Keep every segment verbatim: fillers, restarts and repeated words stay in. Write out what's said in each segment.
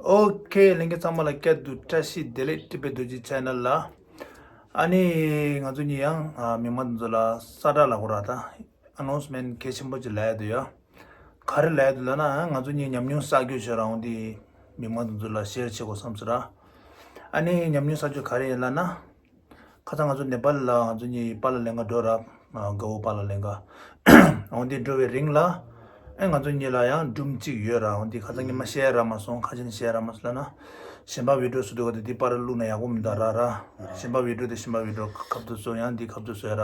ཨོ་ཁེ། ལྷན་རྒྱས་ཚང་མ་ལ་བཀྲ་ཤིས་བདེ་ལེགས། ཏི་པེ་རྡོ་རྗེ་ཆེ་ནལ་ལ། ཨ་ནི་ང་ཚོ་གཉིས་ཡང་ཨ་མི་མང་ཚོ་ལ་ས་བསྒྲགས་ལ་གོ་ར་ད་ཨ་ནོན་སི་མེན་ཊི་གལ་ཆེན་པོ་ཅིག་ལབ་ཡ་འདུག་ཡ། ག་རེ་ལབ་ཡ་འདུག་ལབ་ན། ང་ཚོ་གཉིས་ཉམས་མྱོང་བསགས་རྒྱུ་བྱས་ར། འོང་དེ་མི་མང་ཚོ་ལ་ཤེར་བྱེད་དགོས་བསམ་སོང་ར། ཨ་ནི་ཉམས་མྱོང་བསགས་རྒྱུ་ག་རེ་ཡིན་ལབ་ན། ཁ་སང་ང་ཚོ་ནེ་པཱལ་ལ་ང་ཚོ་གཉིས་པཱ་ལགས་ལེན་ག་འགྲོ་ར། ཨ་དགའ་བོ་པཱ་ལགས་ལེན་ག་འོང་དེ་འགྲོ་བའི་རིང་ལ། ཨེ་ང་ཚོ་གཉིས་ལ་ཡང་སྒྲུང་གཅིག་ཡོད་ར། འོང་དེ་ཁ་སང་ཉི་མ་བཤད་ར་མ་སོང་། ཁ་ཆེ་ནས་བཤད་ར་མ་སོང་ལབ་ན། གཞན་པ་བི་ཌིའོ་བཟོ་དུས་ག་དུས་དེ་པར་བླུགས་ན་ཡག་པོ་མི་འདུག་ར་ར། གཞན་པ་བི་ཌིའོ་དེ་གཞན་པ་བི་ཌིའོ་ཁ་ཐུག་བཟོ་ཡང་འདི་ཁ་ཐུག་བཟོ་ཡ་ར།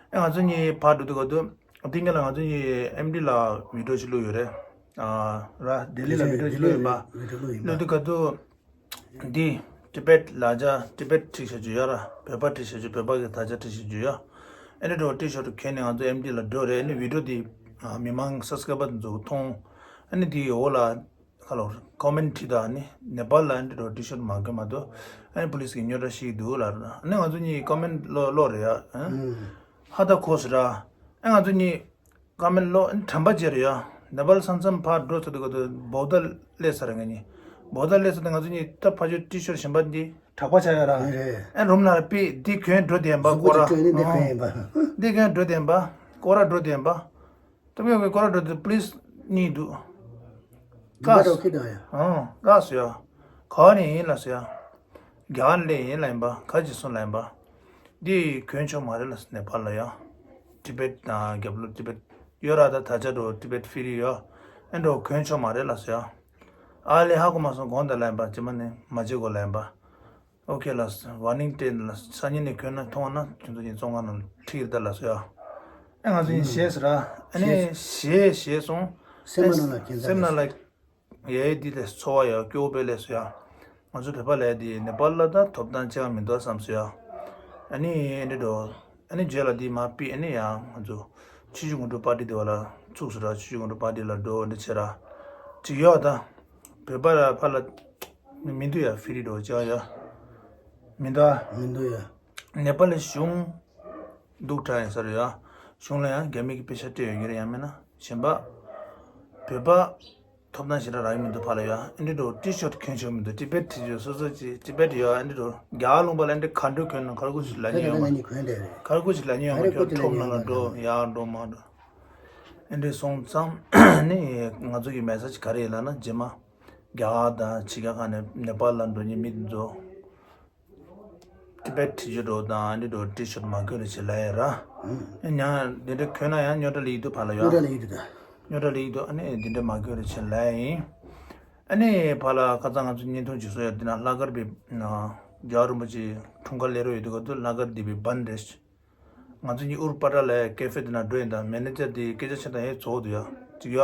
ཨེ་ང་ཚོ་གཉིས་ཕར་འགྲོ་དུས་ག་དུས། དེ་སྔོན་ལ་ང་ཚོ་གཉིས་ཨེམ་ཌི་ལ་བི་ཌིའོ་ཅིག་བླུགས་ཡོད་རེད། ཨ་ར་ལྡི་ལི་ལ་བི་ཌིའོ་ཅིག་བླུགས་ཡོད་པ། བི་ཌིའོ་བླུགས་ཡིན་པ། བླུགས་དུས་ག་དུས། འདི་ཏི་པེ་ཊི་ལ་རྒྱ་ཏི་པེ་ཊི་བྲིས་བཞག་རྒྱུ་ཡོད་ར། བོད་པ་བྲིས་བཞག་རྒྱུ། བོད་པ་གི་དར་ཆ་བྲིས་བཞག་རྒྱུ་ཡོད། ཨ་ནི་འགྲོ་ཊི་ཤར་ཊི་གྱོན་ནས་ང་ཚོ་ཨེམ་ཌི་ལ་འགྲོ་རེད། ཨ་ནི་བི་ཌིའོ་འདི་ཨ་མི་མང་སབ་སི་ཀ་རའི་བར་ཚོ་མཐོང་། ཨ་ནི་འདི་འོག་ལ་ཁ་ལོ་ཀོ་མེན་ཊི་བྲིས་དང་། ཨ་ནི་ནེ་པཱལ་ལ་ཨ་ནི་འགྲོ་ཊི་ཤར་ཊི་མ་གྱོན་མ་གཏོགས་ཨ་ནི་པུ་ལིས་ཀྱིས་རྙོག་དྲ་བཤད་ཀྱི་འདུག་ལབ་ར། ཨ་ནི་ང་ཚོ་གཉིས་ཀོ་མེན་ཊི་ཀློག་ཀློག་རེད་ཡ། ཧ་ད་གོ་སོང་ར། ཨ་ང་ཚོ་གཉིས། ཀ་མེན་ལོ་དྲན་པ་བརྗེད་རེད་ཡ། ནེ་པཱལ་ས་མཚམས་ཕར་འགྲོ་ཚར་དུས་ག་དུས་བོག་ད་སླེབས་ཚར་རེད། ང་གཉིས་བོག་ད་སླེབས་ཚར་དུས་ང་ཚོ་གཉིས་ད་ཕ་ཆོས་ཊི་ཤར་ཊི་གཞན་པ་འདི་གྲགས་པ་ཆགས་ཡོད་ར། རེད། ཨེ་རུམ་ནང་ལ་ཕུད་འདི་གྱོན་འགྲོ་བསྡད་ཡིན་པ། གཟུགས་པོ་སྐོར་ར་ཅིག་བཀྲུས་ནས་འདི་གྱོན་ཡིན་པ། འདི་གྱོན་འགྲོ་བསྡད་ཡིན་པ། སྐོར་ར་འགྲོ་བསྡད་ཡིན་པ། སྟབས་ཡག་གི་སྐོར་ར་འགྲོ་དུས་པུ་ལིས་གཉིས་འདུག་འདི་འདྲ་འགྲོ་ཁྱི་དང་ཡ། ཨང་། དགའ་སོང་ཡ། ག་བ་ནས་ཡིན་ལབ་སོང་ཡ། རྒྱ་གར་ནས་ཡིན་ལབ་ཡིན་པ། ག་ཅིག་སོང་ལབ་ཡིན་པ། འདི་གྱོན་ཆོག་མ་རེད་ལབ་སོང་། ནེ་པཱལ་ལ་ཡ། ཏི་པེ་ཊི་དང་རྒྱབ་ལོགས་ཏི་པེ་ཊི་ཡོད་ར། ད་ད་ཆ་འགྲོ་ཏི་པེ་ཊི་ཕི་རི་ཡོད། ཨེ་འགྲོ་གྱོན་ཆོག་མ་རེད་ལབ་སོང་ཡ། ཨ་ལས་ཧ་གོ་མ་སོང་། དགོངས་དག་ལབ་ཡིན་པ། རྗེས་མ་ནས་མ་བྱེད་དགོས་ལབ་ཡིན་པ། ཨོ་ཁེ་ལགས། ཝར་ནིང་སྤྲད་ལགས། སང་ཉིན་ནས་གྱོན་ན་མཐོང་ན་ཁྱོད་ཚོ་གཉིས་བཙོན་ཁང་ནང་ཁྲིད་ད་ལབ་སོང་ཡ། ཨེ་ང་ཚོ་གཉིས་ཞེད་སོང་ར། ཨ་ནི་ཞེད་ཞེད་སོང་། སེམས་ནང་ལ་ཁྱེད་ཚོ་སེམས་ནང་ལ་ཡ་ཡི་འདི་ལས་ཚོར་བ་ཡ་སྐྱོ་བོ་དཔེ་སླེབས་སོང་ཡ། ང་ཚོ་བོད་པ་ལ་ཡ་འདི་ནེ་པཱལ་ལ་ད་ཐོབ་ཐང་ཅི་ཡང་མི་འདུག་བསམ་སོང་ཡ། ཨ་ནི་ཨེ་འདྲ་འགྲོ། ཨ་ནི་རྗེས་ལ་འདི་མ་ཕུད། ཨ་ནི་ཡ་ང་ཚོ་ཆུ་བཞི་སྒང་དྲུག་པར་ཊི་དེ་བ་ལ་ཚུགས་སོང་ར། ཆུ་བཞི་སྒང་དྲུག་པར་ཊི་ལ་འགྲོ་འདི་བྱེད་ར། ཅིག་ཡོད་ད། བོད་པ་ལ་ཕར་ལ་མི་འདུག་ཡ། ཕི་རི་འགྲོ་ཅག་ཡ། མི་འདུག་ཨ། མི་འདུག་ཡ། ནེ་པཱལ་གཞུང་སྡུག་དྲགས་ཡིན་ས་རེད་ཡ། གཞུང་ལ་ཡང་རྒྱ་མི་གི་པེ་ཤ་སྤྲད་ཡོད་ཀྱི་རེད། ཡང་མིན་ན་གཞན་པ་བོད་པ་ཐོབ་ཐང་ཞེ་དྲག་རག་གི་མི་འདུག་ཕར་ལ་ཡ། ཨེ་འདྲ་འགྲོ་ཊི་ཤར་ཊི་གྱོན་ཆོག་མི་འདུག་ཏི་པེ་ཊི་བྲིས་ཡོད། སོ་སོ་ཅིག་ཏི་པེ་ཊི་ཡོད། ཨེ་འདྲ་འགྲོ་རྒྱ་གར་ལུང་པ་ལ་ཨེ་འདྲ་ག་འགྲོ་གྱོན་ན་ག་རེ་དགོས་ཞིག་ལབ་མཁན་ཡོད་མ། ཁ་རེ་ཁོ་ཅིག་ལབ་མཁན་ཡོད་མ། ཁྱོད་ཁྲོམ་ནང་ལ་འགྲོ་ཡར་འགྲོ་མར་འགྲོ། ཨེ་འདྲ་སོང་ཙང་ནི་ང་ཚོ་གི་མེ་སེ་ཇི་ག་རེ་ཡིན་ལབ་ན། རྗེས་མ་རྒྱ་གར་དང་ཕྱི་རྒྱལ་ཁག་ནས་ནེ་པཱལ་ལ་འགྲོ་མཁན་མི་དེ་ཚོ་ཏི་པེ་ཊི་བྲིས་ཡོད་འགྲོ་དང་། ཨེ་འདྲ་འགྲོ་ཊི་ཤར་ཊི་མ་གྱོན་རེ་བྱེད་ལབ་ཡ་ར། ཡང་འདི་འདྲ་གྱོན་ན་ཡང་རྙོག་དྲ་སླེབས་ཀྱི་འདུག་ཕར་ལ་ཡ། རྙོག་དྲ་སླེབས་ཀྱི་འདུག་ད། རྙོག་དྲ་སླེབས་ཀྱི་འདུག་ཨ་ནི་འདི་འདྲ་མ་གྱོན་རེ་བྱེད་ལབ་ཡ་ཡིན། ཨ་ནི་ཕར་ལ་ཁ་སང་ང་ཚོ་བརྙན་ཐུང་ཅིག་བཟོས་ཡོད། འདི་ན་ལྷག་དཀར་པའི་ན་རྒྱལ་བ་རིན་པོ་ཆེའི་འཁྲུངས་སྐར་སླེབས་རོགས་ཡོད་དུས་ག་དུས་ལྷག་དཀར་སྡེ་བའི་བཱན་རེད། ང་ཚོ་གཉིས་ཨུར་པ་ཏྲ་ལ་ཀེ་ཧྥེ་དེ་ན་འགྲོ་ཡིན་ད། མེ་ནེ་ཇར་དེ་སྐད་ཆ་བཤད་དང་། ཨེ་ཚོགས་འདུག་ཡ་ཅིག་ཡ།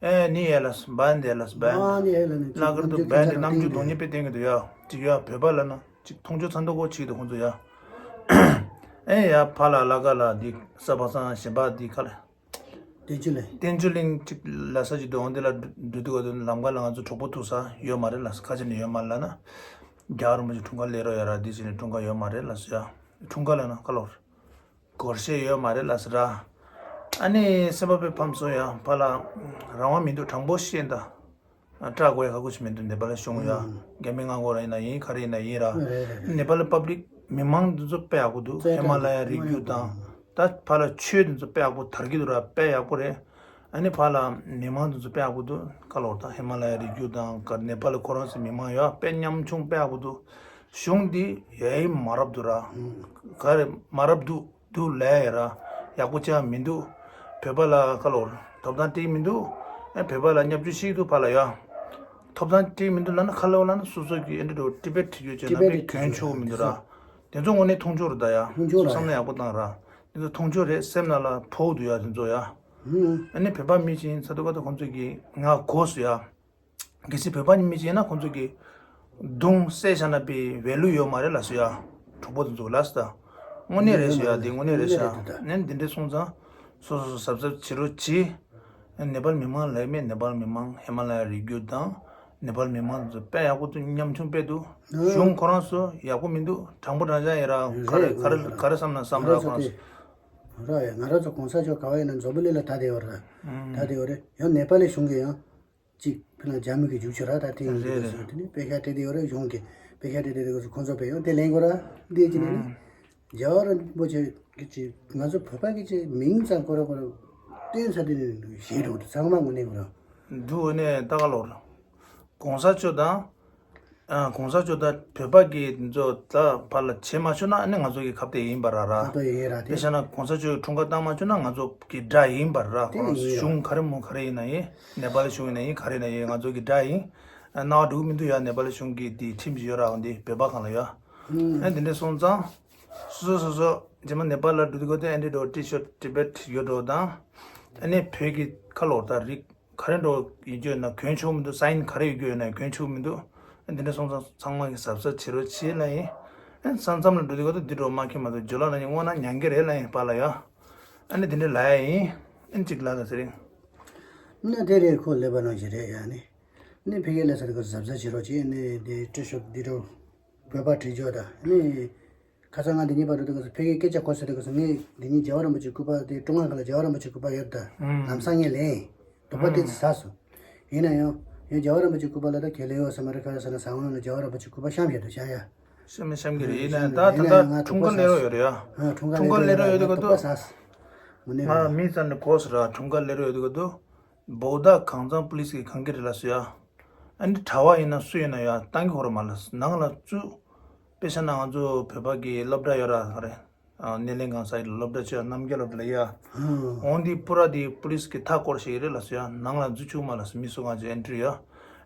ཨེ་ནི་ཡ་ལ་བཱན་དེ་ལ་བཱན། ལྷག་དཀར་དུ་བཱན་དེ་རྣམ་འགྱུར་གདོང་ཉེས་དཔེ་བསྟན་གྱི་འདུག་ཡ། ཅིག་ཡ། བོད་པ་ལ་ན་ཅིག་མཐོང་ཆོས་ཚ་མདོག་པོ་བྱེད་ཀྱི་འདུག་ཁོང་ཚོ་ཡ། ཨེ་ཡ་ཕར་ལ་ལྷག་དཀར་ལ་འདི་ས་པ་སངས་གཞན་པ་འདི་ཁ་ལ། བསྟན་ཆོས་གླིང་། བསྟན་ཆོས་གླིང་ཅིག་ལ་ས་ཅིག་འདུག་འོང་དེ་ལ་འགྲོ་དུས་ག་དུས་ལམ་ཁ་ལ་ང་ཚོ་གྲོགས་པོ་ཐུག་ས་ཡོད་མ་རེད་ལ། ཁ་ཆེ་ནས་ཡོད་མ་རེད་ལབ་ན། རྒྱལ་བ་རིན་པོ་ཆེ་འཁྲུངས་སྐར་སླེབས་རོགས་ཡ་ར། འདི་ཟེར་ནས་འཁྲུངས་སྐར་ཡོད་མ་རེད་ལབ་སོང་ཡ། འཁྲུངས་སྐར་ལབ་ན་ཁ་ལོར། སྒོར་གཞས་ཡོད་མ་རེད་ལབ་སོང་ར། ཨ་ནི་སེམས་པ་དཔེ་ཕམ་སོང་ཡ། ཕར་ལ་རང་དབང་མི་འདུག་དྲང་པོ་བཤད་ན་ད། སྐྲག་དགོས་ཡ་ཁག་པོ་ཞིག་མི་འདུག་ནེ་པཱལ་གཞུང་ཡ། རྒྱ་མི་མངའ་ཁོངས་ར་ཡིན་ན་ཡིན། ག་རེ་ཡིན་ན་ཡིན་ར། ནེ་པཱལ་པབ་ལིག་མི་མང་འདི་ཚོ་དཔེ་ཡག་པོ་འདུག་ཧི་མ་ལ་ཡའི་རི་རྒྱུད་དང་། ད་ཕར་ལ་ཆོས་འདི་ཚོ་དཔེ་ཡག་པོ་དར་གྱི་འདུག་ར། དཔེ་ཡག་པོ་རེད། ཨ་ནི་ཕར་ལ་མི་མང་འདི་ཚོ་དཔེ་ཡག་པོ་འདུག་ཁ་ལོར་ད་ཧི་མ་ལ་ཡའི་རི་རྒྱུད་དང་ག་ནེ་པཱལ་ཁོ་རང་ཚོའི་མི་མང་ཡ་དཔེ་ཉམ་ཆུང་དཔེ་ཡག་པོ་འདུག་གཞུང་འདི་ཡ་ཡི་མ་རབས་འདུག་ར། ག་རེ་མ་རབས་འདུག་འདུག་ལབ་ཡ་ར། ཡག་པོ་ཅང་མི་འདུག་བོད་པ་ལ་ཁ་ལོར་ཐོབ་ཐང་སྤྲད་མི་འདུག་ཨེ་བོད་པ་ལ་བརྙས་བཅོས་བྱེད་ཀྱི་འདུག་ཕར་ལ་ཡ། ཐོབ་ཐང་སྤྲད་མི་འདུག་ལབ་ན། ཁ་ལོར་ལབ་ན་སོ་སོ་གི་ཨེ་འདྲ་འགྲོ་ཏི་པེ་ཊི་བྲིས་ཡོད་ཅེ་ན་དཔེ་གྱོན་ཆོག་མི་འདུག་ར། དེ་ཚོ་དངོས་གནས་མཐོང་ཆོས་རེད་ད་ཡ། མཐོང་ཆོས་རེད། བསམ་བློ་ཡག་པོ་བཏང་ར། དེ་ཚོ་མཐོང་ཆོས་རེད། སེམས་ནང་ལ་ཕོག་འདུག་ཡ་དེ་ཚོ་ཡ། ཨ་ནི་བོད་པ་མི་གཅིག་ཡིན་ཚ་དུས་ག་ད་ཁོང་ཚོ་གི་ང་གོ་སོང་ཡ། གལ་སྲིད་བོད་པ་མི་གཅིག་ཡིན་ན་ཁོང་ཚོ་གི་གདུང་སེལ་བཞག་ན་པའི་ཝེ་ལུ་ཡོད་མ་རེད་ལབ་སོང་ཡ། གྲོགས་པོ་དེ་ཚོ་ལབ་སོང་ད། དངོས་གནས་རེད་ཟེར་ཡ། དེ་དངོས་གནས་རེད་ཤག་དངོས་གནས་རེད་ད། ནས་འདི་འདྲ་སོང་ཙང་སོ་སོ་སོ་གཟབ་གཟབ་བྱེད་རོགས་གྱིས། ནེ་པཱལ་མི་མང་ལབ་མེད། ནེ་པཱལ་མི་མང་ཧི་མ་ལ་ཡ་རི་རྒྱུད་དང་ནེ་པཱལ་མི་མང་ཚོ་དཔེ་ཡག་པོ་འདུག་ཉམ་ཆུང་དཔེ་འདུག་གཞུང་ཁོ་རང་ཚོ་ཡག་པོ་མི་འདུག་དྲང་པོ་དྲང་བཞག་ཡིན་ར། ག་རེ་ག་རེ་ག་རེ་བསམ་ན་བསམ་ར་ཁོ་རང་ཚོ། ར་ཡ། ང་རང་ཚོ་གོང་ས་མཆོག་ག་བ་ཡིན་ན་འཛམ་བུ་གླིང་ལ་ད་བསྡད་ཡོད་རེད། ད་བསྡད་ཡོད་རེད། ཡང་ནེ་པཱལ་གཞུང་གིས་ཡང་། གཅིག་ཕི་ལ་རྒྱ་མི་གི་རྒྱུགས་ཆུ་ར་ད་དེ་ཡིན་རེད་རེད། དེ་ནི་དཔེ་ཤ་སྤྲད་དེ་ཡོད་ར། གཞུང་གི་དཔེ་ཤ་སྤྲད་དེ་དེ་ག་སུ་ཁོང་ཚོ་བས་ཡོང་དེ་ལེན་དགོས་ར། འདི་ཅི་ནས་ནི་རྒྱལ་བ་རིན་པོ་ཆེ་གི་ཅི་ང་ཚོ་བོད་པ་གི་ཅི་མིང་ཙམ་ཁོ་ར་ཁོ་ར་བསྟན་ས་དེ་ནི་ཞེད་འགྲོ་དུ་ཚང་མ་ངོ་ནས་ཁོ་ར་འདུག་ནས་ད་ག་ལོར་གོང་ས་མཆོག་དང་། ཨ། གོང་ས་མཆོག་དང་བོད་པ་གི་ཚོ་ད་བར་ལ་བྱེད་མ་ཆོག་ན་ཨ་ནི་ང་ཚོ་གི་ཁ་གཏད་ཡིན་པ་ར་ར། ཁ་གཏད་ཡིན་ར་དེ། དཔེ་བཞག་ན་གོང་ས་མཆོག་གི་འཁྲུངས་སྐར་བཏང་མ་ཆོག་ན་ང་ཚོ་གི་དགྲ་ཡིན་པ་ར་ར། དེ་ཁོ་རང་ཡིན་ཡ། གཞུང་ག་རེ་མོ་ག་རེ་ཡིན་ན་ཡིན། ནེ་པ་ལི་གཞུང་ཡིན་ན་ཡིན། ག་རེ་ཡིན་ན་ཡིན། ང་ཚོ་གི་དགྲ་ཡིན། ཨ། སྣང་བ་འགྲོ་གི་མི་འདུག་ཡ། ནེ་པ་ལི་གཞུང་གི་དེ་ཁྲིམས་ཅིག་ཡོད་ར། འོ་འདི་བོད་པ་གང་ལ་ཡ། ཨ་འདི་འདྲ་སོང་ཙང་། སོ་སོ་སོ་སོ་རྗེས་མ་ནེ་པ་ལ་འགྲོ་དུས་གོ་དེ་ཨ་འདི་འགྲོ་ཊི་ཤར་ཊི་ཊི་ཊི་བེཊ་ཡོད་འགྲོ་དང་། ཨ་ནི་བོད་ཀྱི་ཁ་ལོར་དང་རིགས། ག་རེ་འགྲོ་ཡོད་རྒྱུ་ཡོད་ན་གྱོན་ཆོག་མི་འདུག་སའིན་ག་རེ་ཡོད་རྒྱུ་ཡོད་ན་གྱོན་ཆོག་མི་འདུག་འདི་འདྲ་སོང་ཙང་ཚང་མ་གི་གཟབ་གཟབ་བྱེད་རོགས་བྱེད་ལ་ཡིན། ཨ་ས་མཚམས་ལ་འགྲོ་དུས་ག་ད་འདི་འགྲོ་མ་ཁྱེད་མ་གཏོགས་ཇོ་ལགས་ལ་ཡིན་སྔོན་ན་མྱང་གི་རེད་ལ་ཡིན་པ་ལ་ཡ། ཨ་ནི་འདི་འདྲ་ལ་ཡ་ཡིན། ཨ་ནི་གཅིག་ལ་ད་ཟེར་རིང་། ན་དེ་རེད། ཁོ་ལེ་པ་ནང་ཞིག་རེད་ཡ་ནི། ནི་ཕ་གི་ལ་ཟེར་གི་གཟབ་གཟབ་བྱེད་རོགས་བྱེད་ནི་འདི་ཊི་ཤར་ཊི་འདི་འགྲོ་བོད་པ་བྲིས་འཇོག་ད་ནི། ཁ་སང་ང་འདི་གཉིས་བར་དུ་དུ་ག་སུ་ཕ་གིའི་སྐད་ཆ་གོ་ས་དུ་ག་སུ་ངས་འདི་གཉིས་རྒྱལ་བ་རིན་པོ་ཆེའི་སྐུ་པར་དེ་ཀྲུང་ཧྭ་ག་ལ་རྒྱལ་བ་རིན་པོ་ཆེའི་སྐུ་པར་ཡོད་ད། ཨང་། ལམ་སང་ངས་ལེན། དོགས་པ་དེ་ཨང་། ཚ་སོང་། ཡིན་ན་ཡང་ཡང་རྒྱལ་བ་རིན་པོ་ཆེའི་སྐུ་པར་ལ་ད་གལ་ལེ་ཡོད་ས་མ་རེད། ག་རེ་ཟེར་ན་ཟ་འོང་ལ་རྒྱལ་བ་རིན་པོ་ཆེའི་སྐུ་པར་བཤམས་ཡོད་དུ་བྱ་ཡ། བཤམས་བཤམས་གི་རེད། ཡིན་ན་ཡང་ད་ད་ཡིན་ན་ཡང་ད་ང་འཁྲུངས་དོགས་པ་སྐར་ལེན་ཚ་རོགས་ཡོད་རེད་ཡ། སོང་། ཨ། འཁྲུངས་སྐར་འཁྲུངས་སྐར་ལེན་རོགས་ཡོད་དུ་ག་དོགས་པ་དོ། ཚ་སོང་། ངོ་ནས་ང་མི་ཙམ་ནས་གོ་སོང་ར། འཁྲུངས་སྐར་ལེན་རོགས་ཡོད་དུ་ག་དོ། བོག་ད་གང་ཚང་པུ་ལིས་གི་གང་གི་རེད་ལ་སུ་ཡ། ཨ་ནི་གྲྭ་བ་ཡིན་ན་སུ་ཡིན་ན་ཡ་བཏང་གི་ཧོ་ར་མ་ལ་ནང་ལ་བཙུགས། དཔེ་ཆ་ན་ང་ཚོ་བོད་པ་གི་སློབ་གྲྭ་ཡོད་ར་ག་རེ། ཨ། སྣེ་ལེན་གང་ས་ཡི་སློབ་གྲྭ་ཆོས་རྣམ་རྒྱལ་སློབ་གྲྭ་ལ་ཡ། ཨང་། འོང་དེ་པུ་ར་དེ་པུ་ལིས་གི་མཐའ་སྐོར་ཞིག་རེད་ལ་སུ་ཡ། ནང་ལ་འཛུལ་ཆུག་མ་ལ་སུ་མི་སུ་གང་ཅི་ཨེན་ཊི་རི་ཡ།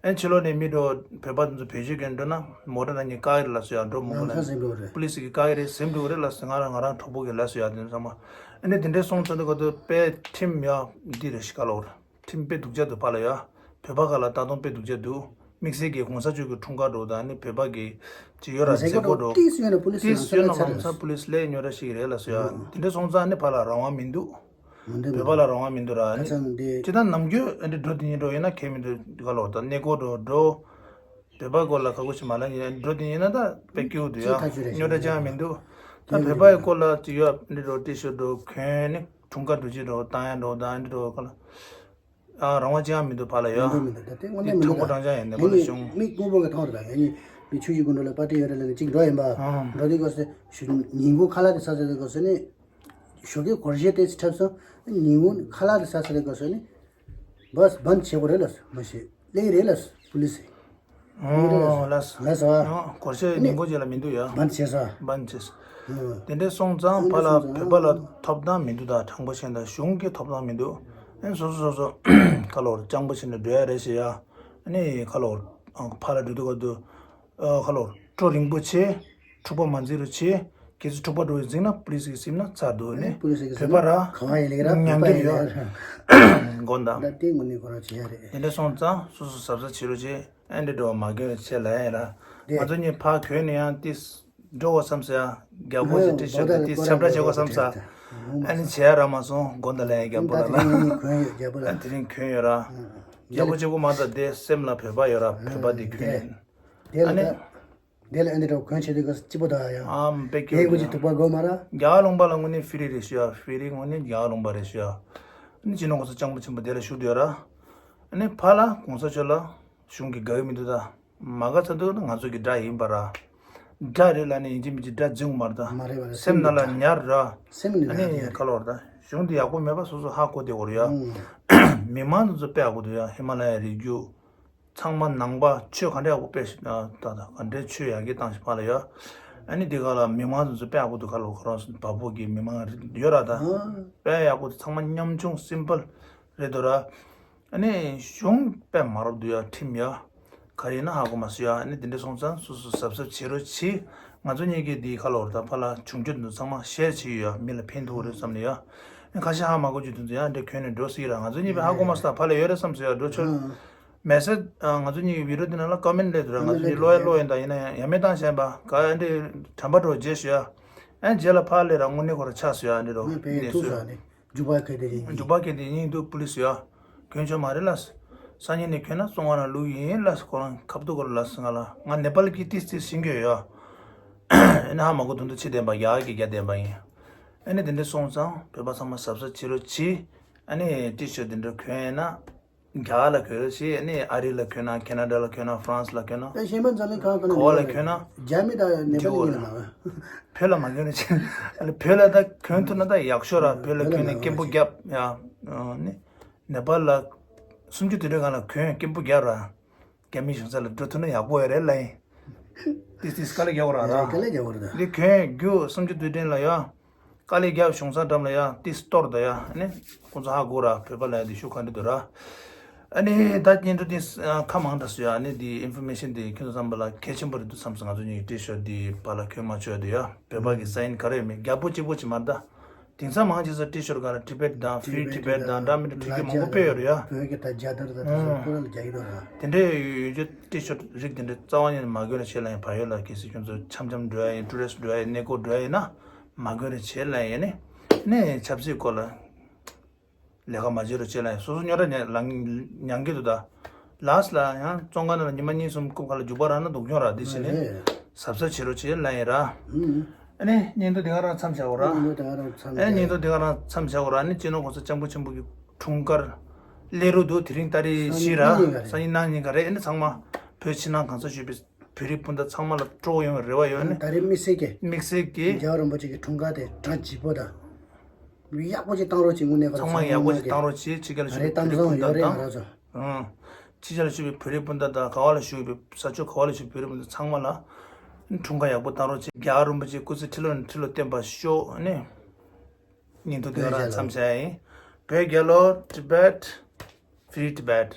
ཨན་ཕྱི་ལོགས་ནས་མི་འགྲོ་བོད་པ་དེ་ཚོ་བེད་སྤྱོད་གན་འགྲོ་ན་མོ་ཊ་ནང་ནས་བཀག་ཡོད་རེད་ལ་སུ་ཡ། འགྲོ་མི་དགོས་ལ་ནང་ཁ་ཟིན་འགྲོ་རེད། པུ་ལིས་གི་བཀག་ཡོད་རེད་ཟིན་འགྲོ་རེད་ལ་སུ། ང་རང་ང་རང་གྲོགས་པོ་གི་ལ་སུ་ཡ་དེ་ཚང་མ། ཨ་ནི་དེ་འདྲའི་སོང་ཚོད་དུ་ག་དུ་པའི་ཁྲིམས་ཡ་འདི་རེད་ཤི་ཀ་ལོ་རེད། ཁྲིམས་དཔེ་སྡུག་ཅག་འདུག་ཕ་ལ་ཡ། བོད་པ་ག་ལ་ད་དུང་དཔེ་སྡུག་ཅག་འདུག་དམིགས་བསལ་གྱི་གོང་ས་མཆོག་གི་འཁྲུངས་སྐར་འགྲོ་དང་ནི་བོད་པ་གི་ཅི་ཡོད་ར་མཛད་སྒོ་འགྲོ། ཏིས་ཡོད་ན་པུ་ལིས་ཏིས་ཡོད་ན་ལམ་སང་པུ་ལིས་ལས་ཉོ་ར་ཞིག་རེད་ལ་སོ་ཡ། དེ་འདྲ་སོང་ཙང་ནི་ཕ་ལ་རང་དབང་མི་འདུག་མི་འདུག་བོད་པ་ལ་རང་དབང་མི་འདུག་ར་ནི། ཁ་སང་འདི་ཅི་ད་ནམ་རྒྱུན་འདི་འགྲོ་དེ་ཉིན་འགྲོ་ཡིན་ན་ཁས་མི་འདུག་ག་ལོ། ད་གནས་སྐོར་འགྲོ་འགྲོ། བོད་པ་སྐོར་ལ་ཁ་ཁོ་ཞིག་མ་ལ་ཡིན་འགྲོ་དེ་ཡིན་ན་ད་དཔེ་སྐྱིད་འདུག་ཡ། ཉོ་ར་ཅང་མི་འདུག་ད་བོད་པ་ཡི་སྐོར་ལ་ཅི་ཡོད་འདི་འགྲོ་ཏི་ཤོ་འགྲོ་གོན་ནི་འཁྲུངས་སྐར་འགྲོ་ཅི་འགྲོ་བཏང་ཡ་འགྲོ་ད་འདི་འགྲོ་ག་ལ། ཨ། རང་དབང་ཅང་མི་འདུག་ཕ་ལ་ཡ། མི་འདུག་མི་འདུག་ད་དེ་དངོས་གནས་མི་འདུག་ད་ཁྲོ་ཁོ་གྲང་ཅང་ཡིན་ནས་པ་ལ་ཞུང་། མི་དངོས་པོ་གི་ཐོག་རེད་ད་ཡ། ནི་མི་ཆུ་ཡི་ཀུན་འགྲོ་ལ་པ་ཏི་ཡོད་རེད་ལ་ནི་གཅིག་འགྲོ་ཡིན་པ། ཨང་། འགྲོ་དུས་སྐབས་སུ་ཉིན་གུང་ཁ་ལག་དེ་ཟ་ཟ་དུས་སྐབས་སུ་ནི། ཞོགས་ཀའི་སྒོར་གཞས་དེ་འཁྲབ་སོང་། ཉིན་གུང་ཁ་ལག་དེ་ཟ་ཟ་དུས་སྐབས་སུ་ནི། བས་བན་བྱེད་དགོས་རེད་ལ་མ་ཤེས་ལེགས་རེད་ལ་པུ་ལི་སི། ཨོ་ལགས་སོ། ལགས་སོ། ཨོ་སྒོར་གཞས་ཉིན་གུང་རྗེས་ལ་མི་འདུག་ཡ། བན་བྱས་སོ། བན་བྱས་སོ། ཨོ། དེ་འདྲའི་སོང་ཙང་ཕ་ལ་བོད་པ་ལ་ཐོབ་ཐང་མི་འདུག་ད་དྲང་པོ་བཤད་ན་གཞུང་གི་ཐོབ་ཐང་མི་འདུག་ཨེ་སོ་སོ་སོ་སོ་ཁ་ལོར་སྤྱང་པོ་བྱས་ནས་འགྲོ་ཡ་རེད་ཞེས་ཡ། ཨ་ནི་ཁ་ལོར་ཕ་ལ་འགྲོ་དུས་ག་དུས། ཨ། ཁ་ལོར་ཁྲོ་རིང་པོ་ཆེ། འཁྲུག་པ་མ་འཛིང་རོགས་བྱེད། གལ་སྲིད་འཁྲུག་པ་འགྲོ་བའི་འཛིང་ན་པུ་ལི་སི་གིས་ཟིན་ན་ཚར་འདུག་ནི། པུ་ལི་སི་གིས་བོད་པ་ར་ག་བ་ཡིན་ལེགས་ར་མྱང་གི་ཡོད། དགོན་དང་། ད་ལྟའི་ངོ་ནས་ཁོ་རང་བྱེད་ཡ་རེད། དེ་འདྲ་སོང་ཙང་སོ་སོ་གཟབ་གཟབ་བྱེད་རོགས་བྱེད། ཨེ་འདྲ་འགྲོ་བ་མ་གྱོན་བྱེད་ལ་ཡ་ར། ང་ཚོ་གཉིས་ཕ་གྱོན་ནས་ཡང་ཏིས་འགྲོ་བ་བསམ་ས་ཡ། རྒྱལ་པོ་ཞིག་ཏིས་ཤོད་ཏིས་ཁྱབ་བསྒྲགས་བྱེད་དགོས་བསམ་ས། ཨ་ནི་བྱེད་ཡ་ར་མ་སོང་དགོན་དང་ལ་ཡ་རྒྱལ་པོ་ལ་ལ། ཨ་དེ་རིང་གྱོན་ཡོད་ར། རྒྱལ་པོ་གཅིག་པོ་མ་ད་དེ་སེམས་ལ་བོད་པ་ཡོད་ར་བོད་པ་དེ་གྱོན་ཡོད། དེ་ལ་ཨ་ནི། ད། དེ་ལ་ཨ་འདི་འདྲ་གོན་ཆེ་དུས་སྐབས་སུ་སྐྱིད་པོ་དང་ཡང་། ཨམ་དཔེ་སྐྱིད་པོ་དེ་གུ་ཅི་འདུག་ཐུག་པ་དགོས་མ་ར། རྒྱ་གར་ལུང་པ་ལ་དངོས་གནས་ཧྥི་རི་རེད་ཞུ་ཡ། ཧྥི་རི་དངོས་གནས་རྒྱ་གར་ལུང་པ་རེད་ཞུ་ཡ། ཨ་ནི་སྤྱི་ནོར་གོང་ས་སྐྱབས་མགོན་ཆེན་པོ་དེ་ལ་བཞུགས་བསྡད་ཡོད་ར། ཨ་ནི་ཕ་ལ་གོང་ས་མཆོག་ལ་གཞུང་གི་དགའ་གི་མི་འདུག་ད། མ་དགའ་ཚ་འདུག་ན་ང་ཚོ་གི་དགྲ་ཡིན་པ་ར། དགྲ་རེད་ལ་ནི་ཡིན་གཅིག་མིན་གཅིག་དགྲ་འཛིང་དགོས་མ་རེད་ད། མ་རེད་པ་རེད། སེམས་ནང་ལ་ཉར་ར། སེམས་ནས་ཨ་ནི་ཉར་ཡ་ཁ་ལོར་ད། གཞུང་འདི་ཡག་པོ་མེད་པ་སོ་སོ་ཧ་གོ་བསྡད་དགོས་རེད་ཡ། མི་མང་ཚོ་དཔེ་ཡག་པོ་འདུག་ཡ། ཧི་མ་ལ་ཡའི་རི་རྒྱུད། ཚང་མ་ནང་པ་ཆོས་ག་འདྲ་ཡག་པོ་དཔེ་ཞིག་ད་ད་ག་འདྲའི་ཆོས་ཡག་གི་བཏང་ཞིག་ཕ་ལ་ཡ། ཨ་ནི་འདི་ག་ལ་མི་མང་ཚོ་དཔེ་ཡག་པོ་འདུག་ཁ་ལོ་ཁོ་རང་བ་སྤུ་གི་མི་མང་ཡོད་ར་ད། དཔེ་ཡག་པོ་ཚང་མ་ཉམ་ཆུང་སིམ་པལ་རེད་འདུག་ར། ཨ་ནི་གཞུང་དཔེ་མ་རབས་འདུག་ཡ་ཁྲིམས་ཡ། ག་རེ་ཡིན་ན་ཧ་གོ་མ་སོང་ཡ། ཨ་ནི་འདི་འདྲ་སོང་ཙང་སོ་སོ་གཟབ་གཟབ་བྱེད་རོགས་གྱིས། ང་ཚོ་གཉིས་ཀྱིས་འདི་ཁ་ལོ་ད་ཕ་ལ་བྱུང་རྒྱུ་འདི་ཚང་མ་ཤེར་བྱེད་ཡོད་ཡ། མི་ལ་ཕན་ཐོགས་རེད་བསམ་ནས་ཡ། ཨ་ཁ་ཤས་ཧ་མ་གོ་རྒྱུ་དེ་ཚོ་ཡ་འདྲ་གྱོན་ནས་འགྲོ་སྲིད་ར། ང་ཚོ་གཉིས་པོ་ཧ་གོ་མ་སོང་ད་ཕ་ལ་ཡོད་རེད་བསམ་སོང་ཡ། འགྲོ་ཆོག་མེ་སེ་ཇི། ང་ཚོ་གཉིས་ཀྱི་བི་ཌི་ཡོ་འདི་ནང་ལ་ཀོ་མེན་ཊི་སླེབས་འདུག་ར། ང་ཚོ་གཉིས་ཀློག་ཡ་ཀློག་ཡིན་ད། ཡིན་ན་ཡང་ཡ་མེད་བཏང་བཞག་པ་ག་ཡ་འདི་དྲན་པ་འགྲོ་རྗེས་ཞུ་ཡ། ཨ་རྗེས་ལ་ཕར་སླེབས་ར་དངོས་གནས་ཁོ་ར་ཆགས་སོང་ཡ། འདི་རོ་ངས་ཕན་གནས་ཐུག་སོང་ནས་འཇུག་པ་གལ་ཏེ་ཡིན་འཇུག་པ་གལ་ཏེ་ཡིན་འདུག་པུ་ལི་སི་ཡ། གྱོན་ཆོག་མ་རེད་ལ། སང་ཉིན་ནས་གྱོན་ན་སོང་བ་ན་ལུག་ཡིན་ལ། ཁོ་རང་ཁ་བཏུག་གོ་ལ་ང་ལ་ང་ནེ་པ་ལི་གི་ཏིས་ཏིས་ཤིང་གྱོན་ཡོད་ཡ། ཨ་ནི་ཧ་མ་གོ་དུང་དུ་ཕྱི་བདེན་པ་ཡག་གི་རྒྱ་བདེན་པ་ཡིན། ཨ་ནི་དེ་འདྲ་སོང་ཙང་བོད་པ་ཚང་མ་གཟབ་གཟབ་བྱེད་རོགས་གྱིས། ཨ་ནི་ཏི་ཤོ་དེ་འདྲ་གྱོན་ཡིན་ན། རྒྱ་གར་ལ་གྱོན་ཞེས་ནི་ཨ་རི་ལ་གྱོན་ན། ཁེ་ན་ཌ་ལ་གྱོན་ན། ཧྥ་རན་སི་ལ་གྱོན་ན། ཨེ་ཤེས་མ་འཛམ་གླིང་གང་གང་ན་ག་བ་ལ་གྱོན་ན། རྒྱ་མི་དང་ནེ་པ་ལི་ཡིན་ལ། བོད་ལ་མ་གྱོན་ན་ཅི། ཨ་ལེ་བོད་ལ་ད་གྱོན་ཐུབ་ན་ད་ཡག་ཤོས་ར། བོད་ལ་གྱོན་ནས་སྐད་འབོད་རྒྱབ་ཡ། ནི་ནེ་པ་ལ་སུམ་ཅུ་དུས་དྲན་སྒང་ལ་གྱོན་སྐད་འབོད་རྒྱབ་ར། རྒྱ་མི་གཞུང་ཚབ་ལ་འགྲོ་ཐུབ་ན་ཡག་པོ་ཡོད་རེད་ལབ་ཡིན། ཏིས་ཏིས་དཀའ་ལས་རྒྱག་དགོས་ར་ར། དཀའ་ལས་རྒྱག་དགོས་རེད་ད། འདི་གྱོན་རྒྱུ་སུམ་ཅུ་དུས་དྲན་ལ་ཡ། དཀའ་ལས་རྒྱབ། གཞུང་ཚབ་འགྲམ་ལ་ཡ་ཏིས་གཏོར་ད་ཡ། ཨ་ནི་ཁོང་ཚོ་ཧ་གོ་ར། བོད་པ་ལ་ཡ་འདི་ཤུགས་ག་འདྲ་འདུག་ར། ཨ་ནི་ད་སྙན་ཐོ་འདི་ཁ་མང་དྲགས་སོང་ཡ། ཨ་ནི་འདི་ཨིན་ཕོར་མེ་ཤན་འདི་ཁྱེད་ཚོ་ཚང་མ་ལ་གལ་ཆེན་པོ་རེད་འདུག་བསམ་སོང་། ང་ཚོ་གཉིས་ཀྱི་ཊི་ཤར་འདི་བར་ལ་གྱོན་མ་ཆོག་འདུག་ཡ། བོད་པ་གི་སའིན་ག་རེ་ཡོད་མེད། རྒྱ་པོ་གཅིག་པོ་ཅིག་མ་རེད་ད། དེང་སང་མང་ཆེ་ས་ཊི་ཤར་ག་ལ་ཊི་བེཊ་དང་ཕི་རི་ཊི་བེཊ་དང་འདྲ་མི་འདྲ་ཕྲུ་གུ་མང་པོ་སྤེལ་ཡོད་རེད་ཡ། བོད་ཀྱི་ད་རྒྱ་དར་དང་དེ་ཚོ་ཁོ་རང་ལ་རྒྱག་གི་འདུག་ར། དེ་འདྲའི་ཡོད་རྒྱུ་ཊི་ཤར་རིགས་དེ་འདྲ་རྩ་བ་ཉིད་ནས་མ་གྱོན་ན་བྱས་ལ་ཡིན། བལ་ཡུལ་ལ་གལ་སྲིད་ཁྱོད་ཚོ་འཆམ་འཆམ་འགྲོ་ཡ་ཡིན། ཊུ་རི་སི་ཊི་འགྲོ་ཡ་ཡིན། གནས་སྐོར་འགྲོ་ཡ་ཡིན་ན་མ་གྱོན་ན་བྱས་ལ་ཡིན། ནི་ནས་ཆབ་སྲིད་སྐོར་ལ་ལས་ཀ་མ་བྱེད་རོགས་བྱས་ལ་ཡིན། སོ་སོ་སྨྱོ་ར་ཉ་ལང་མྱང་གི་འདུག་ད། ལཱས་ལ་ཡང་བཙོན་ཁང་ནང་ལ་ཉི་མ་གཉིས་གསུམ་རྐུབ་ཁ་ལ་རྒྱུག་པ་རག་ན་སྡུག་གྱོང་ར། འདི་བྱས་ནས་གཟབ་གཟབ་བྱེད་རོགས་བྱས་ལ་ཡིན་ར། ཨ་ནི་སྙན་ཐོ་འདི་ག་རང་མཚམས་བཞག་འོ་ར། ཨ་ནི་སྙན་ཐོ་འདི་ག་རང་མཚམས་བཞག་འོ་ར། ཨ་ནི་སྤྱི་ནོར་གོང་ས་སྐྱབས་མགོན་ཆེན་པོ་གི་འཁྲུངས་སྐར་སླེབས་རོགས་འདུག་དེ་རིང་ཏ་རིག་བཞི་ར། སང་ཉིན་གནངས་ཉིན་ག་རེད། ཨ་ནི་ཚང་མ་བོད་ཕྱི་ནང་གང་ས་བཞུགས་པའི་བོད་རིགས་སྤུན་ཟླ་ཚང་མ་ལ་སྤྲོ་པོ་ཡོང་བའི་རེ་བ་ཡོད། ཨ་ནི་ད་རེས་དམིགས་བསལ་གྱི་དམིགས་བསལ་གྱི་རྒྱལ་བ་རིན་པོ་ཆེ་གི་འཁྲུངས་སྐར་དེ་གྲ་རྒྱས་པོ་དང་ཡག་པོ་ཅིག་བཏང་རོགས་གྱིས། དངོས་གནས་ཁོ་རང་ཚང་མ་ཡག་པོ་ཅིག་བཏང་རོགས་གྱིས། ཕྱི་རྒྱལ་ལ་བཞུགས་པའི་བོད་རིགས་སྤུན་ཟླ་དང་། ཨང་། ཕྱི་རྒྱལ་ལ་བཞུགས་པའི་བོད་རིགས་སྤུན་ཟླ་དང་། ག་བ་ལ་བཞུགས་པའི་ས་ཕྱོགས་ག་བ་ལ་བཞུགས་པའི་བོད་རིགས་སྤུན་ཟླ་ཚང་མ་ལ་འཁྲུངས་སྐར་ཡག་པོ་བཏང་རོགས་གྱིས། རྒྱལ་བ་རིན་པོ་ཆེ་སྐུ་ཚེ་ཁྲི་ལོ་ནས་ཁྲི་ལོ་བརྟན་པར་ཤོག་ཨ་ནི་སྙན་ཐོ་འདི་ག་རང་མཚམས་བཞག་ཡིན། བོད་རྒྱལ་ལོ། Tibet, Free Tibet.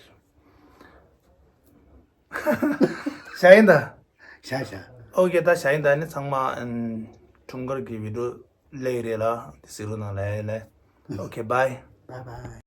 བཞག་ཡིན་ད། བཞག་བཞག་ཨོ་ཀེ་ད་བཞག་ཡིན་ད། ཨ་ནི་ཚང་མ་ཨམ་འཁྲུངས་སྐར་གྱི་བི་ཌི་ཡོ་སླེབས་ཀྱི་རེད་ལ། དེ་གཟིགས་རོགས་གནང་ལ་ཡ་ལེ། ཨོ་ཀེ་བྷའི། བྷའི་བྷའི།